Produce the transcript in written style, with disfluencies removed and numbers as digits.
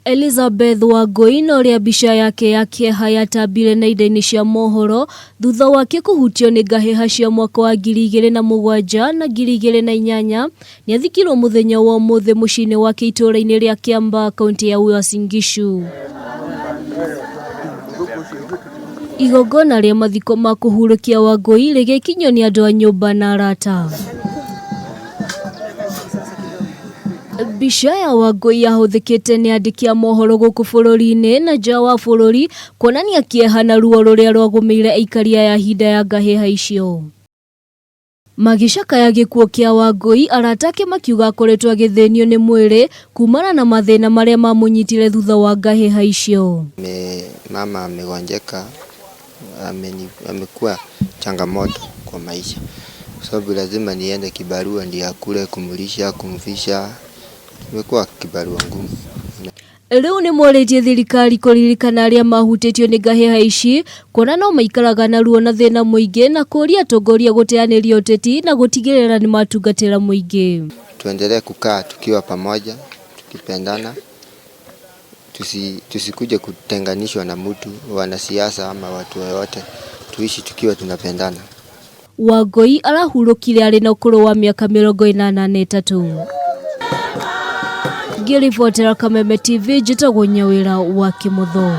Elizabeth Wangũi na ũrĩa mbica yake ya kĩeha yatambire nenda-inĩ cia mohoro thutha wake kũhutio nĩ ngahĩha cia mwaka wa 2007 na 2008 nĩathikirwo mũthenya wa ũmũthĩ mũciĩ-inĩ wake itũũra-inĩ rĩa Kiambaa kaunti ya Uasin Gishu. Igongona rĩa mathiko ma kũhurũkia Wangũi rĩgĩkinyio nĩ andũ a nyũmba na arata. Mbica ya Wangũi yahũthĩkĩte nĩ andĩki a mohoro gũkũ bũrũri-inĩ na nja wa bũrũri kuonania kĩeha na ruo rũrĩa rwagũmĩire aikari aya hinda ya ngahĩha icio. Magĩcakaya gĩkuũ kĩa Wangũi, arata ake makiuga akoretwo agĩthĩnio nĩ mwĩrĩ kumana na mathĩna marĩa mamũnyitire thutha wa ngahĩha icio. Me, mama amegonjeka, amekuwa changamoto kwa maisha kwa sababu lazima niende kibarua ndiye akule, kumlisha, kumvisha. Imekuwa kibarua ngumu. Rĩu nĩ morĩtie thirikari kũririkana arĩa mahutĩtio nĩ ngahĩha ici kuona no maikaraga na ruo na thĩna mũingĩ na kũria atongoria gũteanĩria ũteti na gũtigĩrĩra nĩ matungatĩra mũingĩ. Tuendelee kukaa tukiwa pamoja, tukipendana, tusikuje kutenganishwa na mtu, wanasiasa ama watu wowote, tuishi tukiwa tunapendana. Wangũi arahurũkire arĩ na ũkũrũ wa mĩaka 83. Ngĩribotera Kameme TV njĩtagwo Nyawĩra wa Kĩmotho.